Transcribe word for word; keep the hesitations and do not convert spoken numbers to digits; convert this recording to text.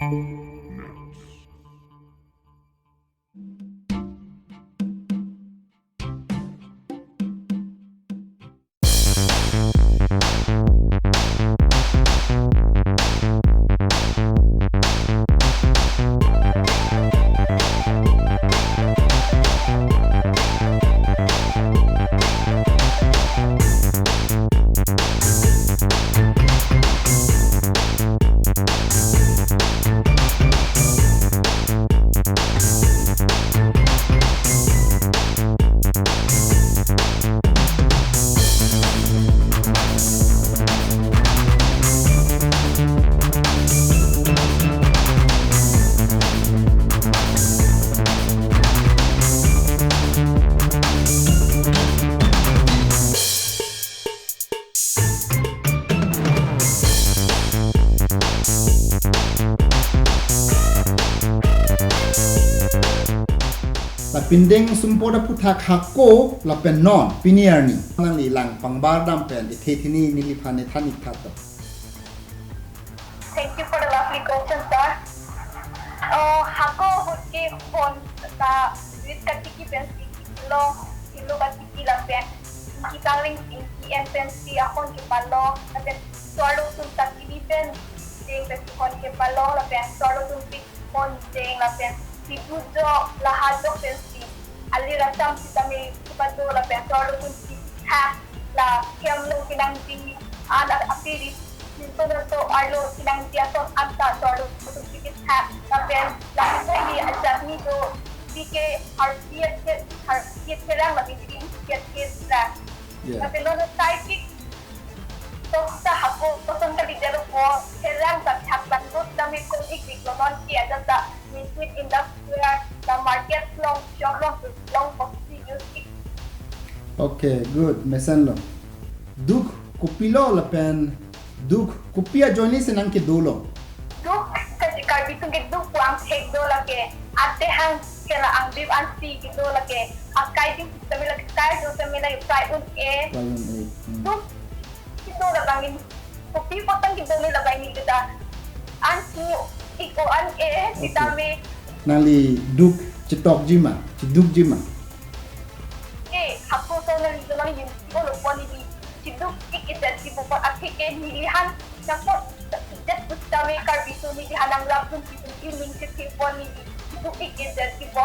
La pindeng sumpot aphuthak hako lapen non pini arni nangli lang pangbar dam pen ithe thini neliphan ethan ik tha to. Thank you for the lovely question, sir. Uh, hako ahut ke hon ta rit katiki pensi kilo kilo katiki lapen ingki kangring ingki en pensi ahon kepalong lapen so-arlo atum ta kini pen deng pensi hon kepalong lapen so-arlo atum pi hon deng lapen pitu jok lahajok pensi ali rasam sitame kepado lapen so-arlo atum pi ha la hem lo kinangji an apiri pinto so-arlo kinangji ason anta so-arlo atum pi ha lapen la pinto ni ajat ni do pike harpiet ke harpiet kerang lapen pike kerang. Yeah. Lapen lo psychic to sa hako koson kali delo ko kerang sa hak langdut dami kon ik ik lo non ki ajat sa mi sweet in the square the market long shop long long boxi use ik. Okay, good. Mesen lo. Duk kopilo lapen duk kopi ajoine si nang kedo lo. Duk kasi Karbi atum ke duk puang thek do lake. Ate hang kela angbib ansi kedo lake. Akai ding sitame lake kai do sitame lake kai un-e. Kai un-e. Hmm. Duk kedo labang in. Kopi potang kedo ni labang in kita. Ansu ik o an-e. Okay. Sitame. Nangli duk chetokji ma, chedukji ma. Eh, hako so nangli so nangli yun ko lo pon ni cheduk ik idet si bo atheke neli han nangpon idet sitame Karbi atum neli han nanglap dun si dun ining si thepon ni cheduk ik idet si bo.